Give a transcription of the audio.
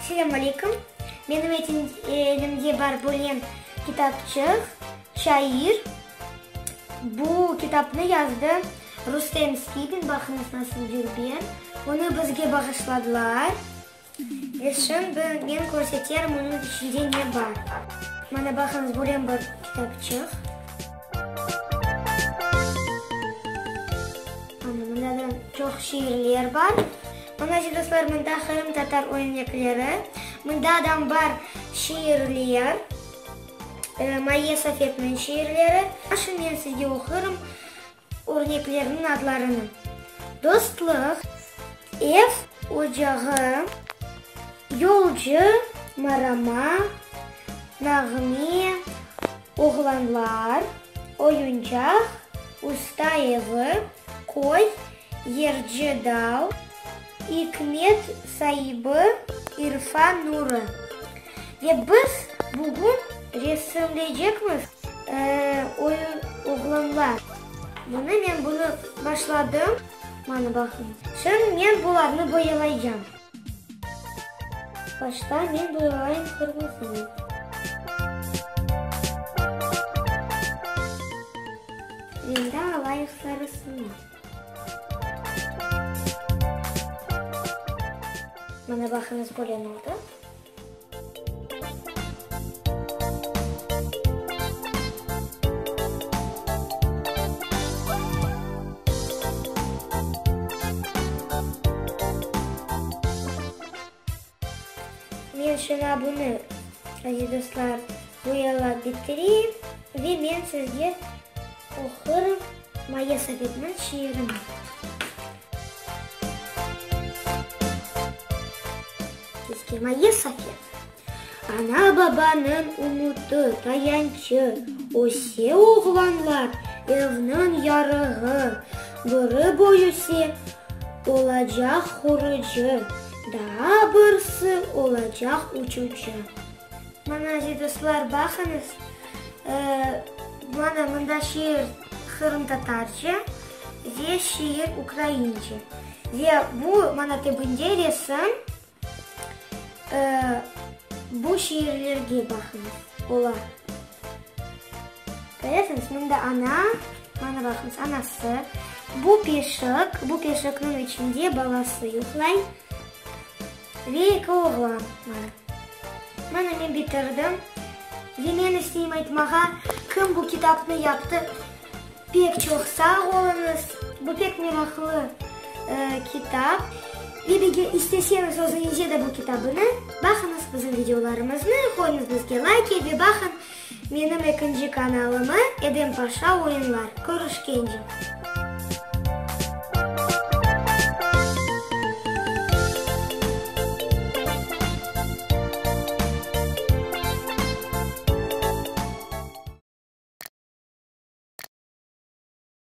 Selâm aleyküm! Menim elimde bar böyle kitapçıq, Şair. Bu kitapnı yazdı Rustem Skibin, baqıñız nasıl dülber. Onı bizge bağışladılar. Ve şimdi men körseterim onıñ içinde ne bar. Mana baqıñız, böyle bir kitapçıq. Mana mında da çoq şiirler bar. Mana, aziz dostlar, mında qırımtatar örnekleri. Mında da bar şiirler, Mayye Safetniñ şiirleri. Şimdi men sizge oqurım örneklerniñ adlarını. Dostluq, ev ocağı, yolcu, marama, nağme, oğlanlar, oyuncaq, usta evi, köy, Yırcı dal, ikmet saibi İrfan Nurı. Ve biz bugün resimleycekmiz oyun oğlanlar. Bunı men bunı başladım. Mana baqıñ. Şimdi men bularnı boyalaycam. Başta men boyalayım qırmızını. Endi alayıq sarısını. Mana baqıñız, böyle oldı. Men şuna bunı, aziz dostlar, boyalap bitireyim ve men sizge oqurım Maya Sovetniñ şiirini. Sizge Maya Sovet. Ana-babanıñ ümüti, tayançı, Öse oğlanlar, evniñ yarığı, Biri büyüse, olacaq qurucı, Daa birisi olacaq uçucı. Mana, aziz dostlar, baqıñız, mana mında şiir qırımtatarca ve şiir ukraince. Ve bu, mana tübünde resim. Bu şiirlerge baqıñız, ola. Köresiñiz, mında ana, mana baqıñız, anası. Bu peşik, bu peşikniñ içinde balası yuqlay ve eki oğlan, mana. Mana men bitirdim ve men isteyim aytmağa, kim bu kitapnı yaptı, Pek çoq sağ oluñız, bu pek meraqlı kitap. Ve isteseñiz özüñizge de bu kitabını, baqıñız bizim videolarımıznı, qoyuñız bizge layki ve baqıñ menim ekinci kanalımı, Edem Paşa Oyunlar. Körüşkence!